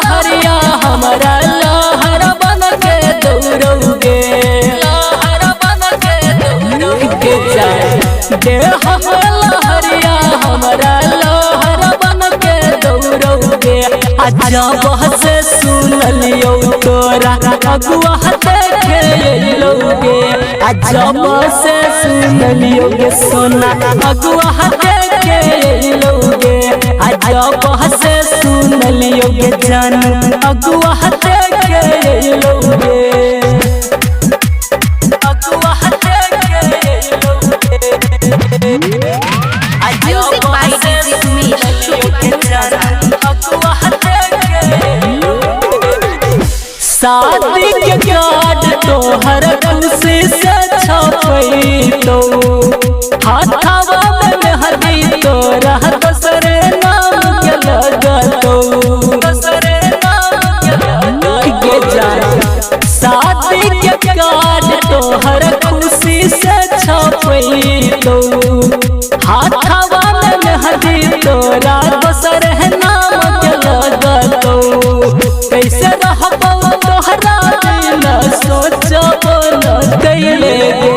लहरिया हमारा लहर बन के दौड़ोगे, लहर बन के दौड़ोगे देह लहरिया हमारा लहर बन के दौड़ोगे। अजब से सुन लियो तोरा अगुआ देखे लोगे, अजब से सुन लियो गे सोना अगुआ देखे लोगे, अजब से सुन लियो गे जान अगुआ देखे लोगे, अगुआ देखे लोगे। Music by DJ Umesh. शादी के कार्ड तोहर खुशी से छपैतो, हाथवा में मेहंदी तोरा दोसरे नाम के लगतो, दोसरे नाम के गे जान। शादी के कार्ड तोहर खुशी से छपैतो, हाथवा में मेहंदी तोरा दोसरे नाम के लगतो। कैसे रहबो तोहरा बिना सोचबो न कैले गे,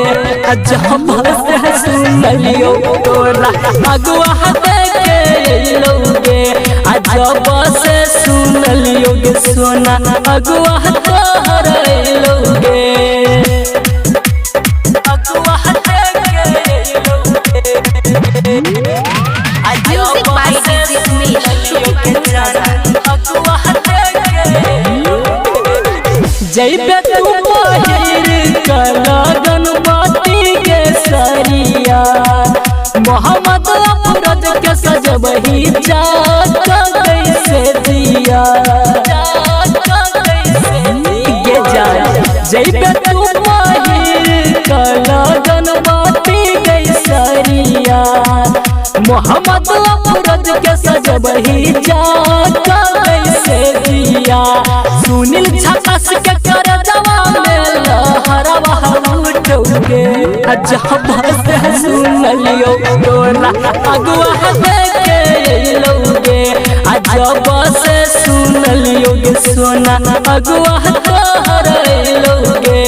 अजब से सुन लियो तोरा अगुआ देखे लोगे, अजब से सुन लियो गे सोना अगुआ तोहरा लोगे, अगुआ देखे लोगे। Music by DJ Umesh. जैबे तू पहिर लगन बाती के सरिया, मोहम्मद अफरोज के सजबही जात कैसे दिया गे जान। जैबे तू पहिर लगन बाती के सरिया, मोहम्मद अफरोज के सजबही जात कैसे दिया। सुनील झकास के कर जवा में लहरवा उठोगे, अजब से सुन लियो तोरा अगुआ देखे लोगे, अजब से सुन लियो गे सोना अगुआ तोहरा लोगे।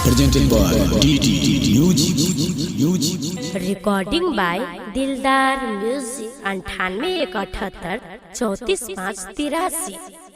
Presented by DD Music. Music. Recording by Dildar music 98 178 34 5 83।